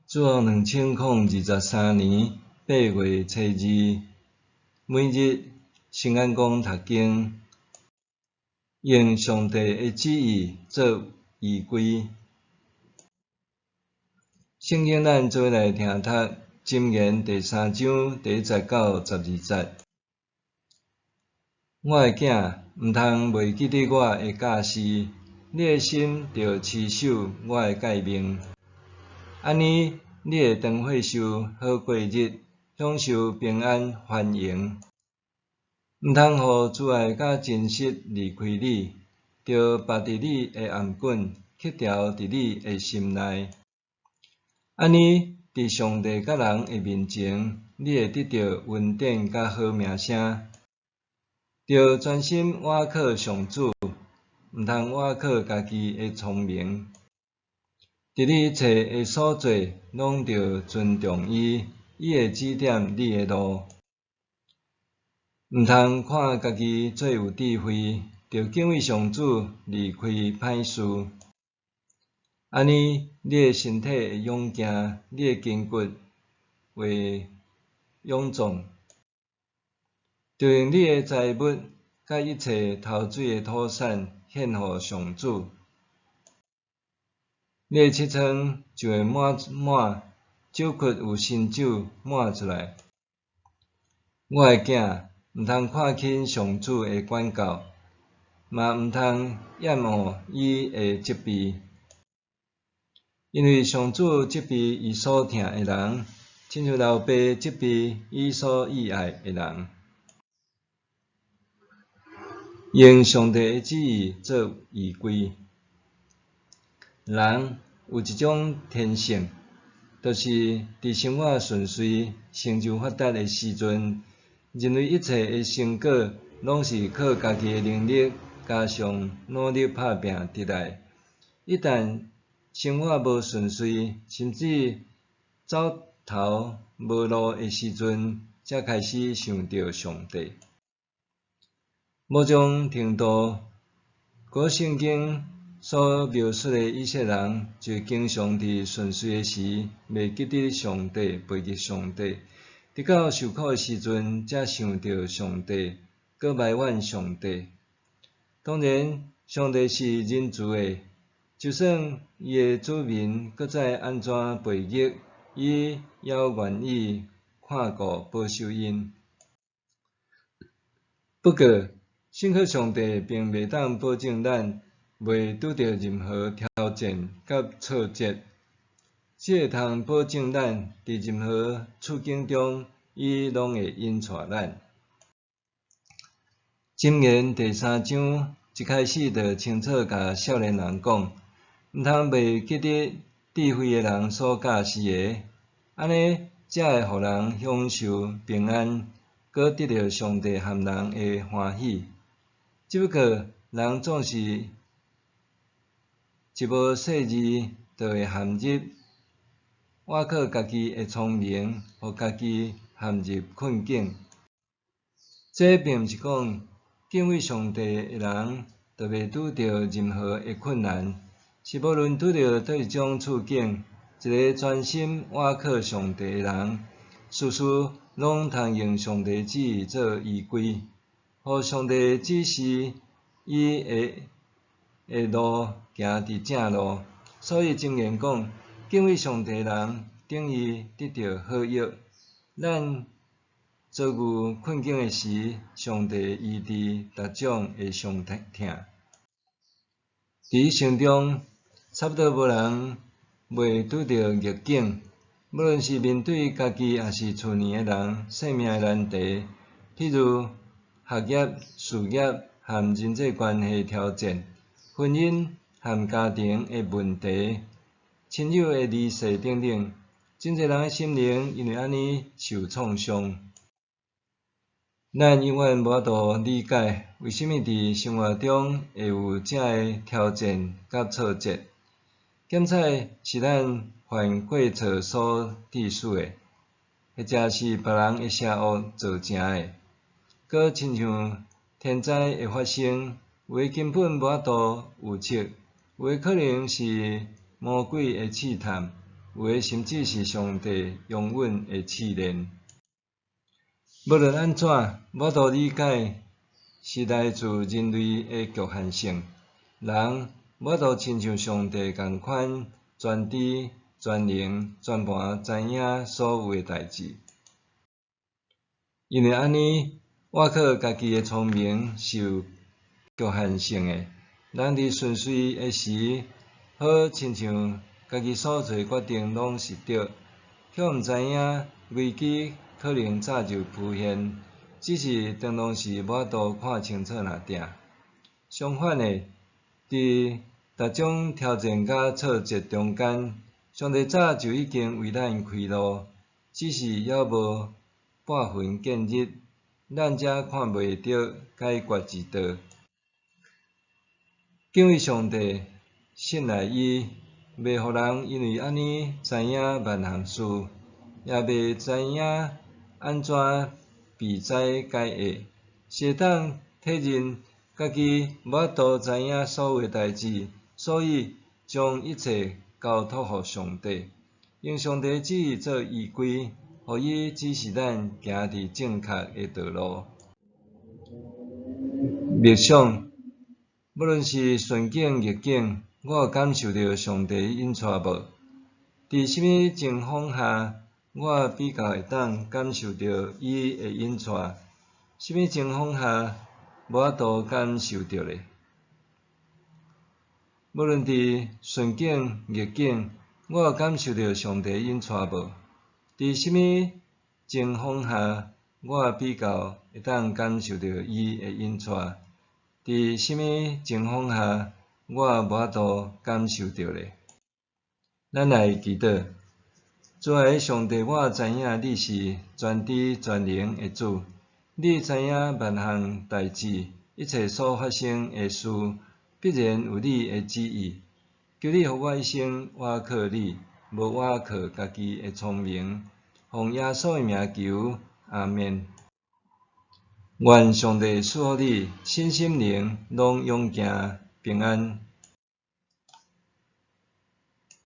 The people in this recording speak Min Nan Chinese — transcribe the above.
主後2023年8月初二，每日聖安公讀經，用上帝的旨意做依歸。聖經咱做伙來聽讀《箴言》第三章第一節到12節。我的囝，毋通袂記得我的教示，你的心著持守我的誡命。按呢，你會長歲壽，好過日，享受平安繁榮。毋通予慈愛佮真實離開你，著縛佇你的頷頸，刻條佇你的心內。按呢，佇上帝佮人的面前，你會得著恩典佮好名聲。著專心倚靠上主，毋通倚靠家己的聰明。佇你一切的所做，攏著尊重伊，伊會指點你的路。毋通看家己做有智慧，著敬畏上主，離開歹事。按呢，你的身體會勇健，你的筋骨會勇壯。著用你的財物佮一切頭水的土產獻予上主。你的尺倉就會滿滿，酒窟有新酒滿出來。我的囝，毋通看輕上主的管教，嘛毋通厭惡伊的責備，因為上主責備伊所疼的人，親像老爸責備伊所喜愛的人。用上帝的旨意做依歸。人有一種天性，就是佇生活順遂、成就發達的時陣，認為一切的成果攏是靠家己的能力加上努力拍拚得來。一旦生活無順遂，甚至走投無路的時陣，才開始想著上帝。某種程度，古聖經所描述的以色列人，就經常佇順遂的時，袂記得上帝，背逆上帝；直到受苦的時陣，才想著上帝，閣埋怨上帝。當然，上帝是仁慈的，就算伊的子民閣再按怎背逆，伊猶願意看顧保守𪜶。不過，信靠上帝並袂當保證咱袂拄著任何挑戰佮挫折，只會通保證咱佇任何處境中，伊攏會引帶咱。箴言第三章一開始就清楚共少年人講，毋通袂記得智慧的人所教示的，按呢才會予人享受平安，閣得著上帝和人的歡喜。只不過，人總是一無細膩，就會陷入倚靠家己的聰明，予家己陷入困境。這並毋是講敬畏上帝的人就袂拄著任何的困難，是無論拄著佗一種處境，一个專心倚靠上帝的人，事事攏通用上帝旨意做依歸，予上帝指示伊的路行佇正路。所以箴言講，敬畏上帝的人等於得著好益。咱遭遇困境的時，上帝醫治逐種的傷痛。佇一生中，差不多無人袂拄著逆境，無論是面對家己抑是厝內的人性命的難題，譬如學業、事業和人際關係挑戰、婚姻和家庭的問題、親友的離世等等，真濟人的心靈因為按呢受創傷。咱永遠無法度理解，為啥物佇生活中會有這个挑戰佮挫折。檢採是咱犯過錯所致使的，或者是別人的邪惡造成的。閣親像天災會發生，有的根本無法度預測，有的可能是魔鬼的試探，有的甚至是上帝容忍的试炼。無論按怎，無法度理解是來自人類的局限性。人無法度親像上帝仝款全知、全能、全盤知影所有的代誌。因為按呢，倚靠家己的聰明是有局限性的。人佇順遂的時，好親像家己所做的決定攏是對，卻毋知影危機可能早就浮現，只是當當時無法度看清楚爾定。相反的，佇逐種挑戰佮挫折中間，上帝早就已經為咱開路，只是猶無撥雲見日，咱才看袂著解決之道。敬畏上帝，信賴伊，袂予人因為按呢知影萬項事，也袂知影按怎避災解厄，是會當體認家己無法度知影所有的代誌，所以將一切交託予上帝，用上帝旨意做依歸，予伊指示咱行佇正確的道路。默想，無論是順境逆境，我有感受著上帝引帶無？佇啥物情況下，我比較會當感受著伊的引帶？啥物情況下無法度感受著咧？無論佇順境逆境，我有感受著上帝引帶無？佇啥物情況下，我比較會當感受著伊的引帶？佇啥物情況下，我無法度感受著咧？咱來祈禱。主愛的上帝，我知影你是全知全能的主，你知影萬項代誌，一切所發生的事，必然有你的旨意。求你予我一生倚靠你，無倚靠家己的聰明。奉耶穌的名求，阿們。願上帝賜福你，身心靈攏勇健平安。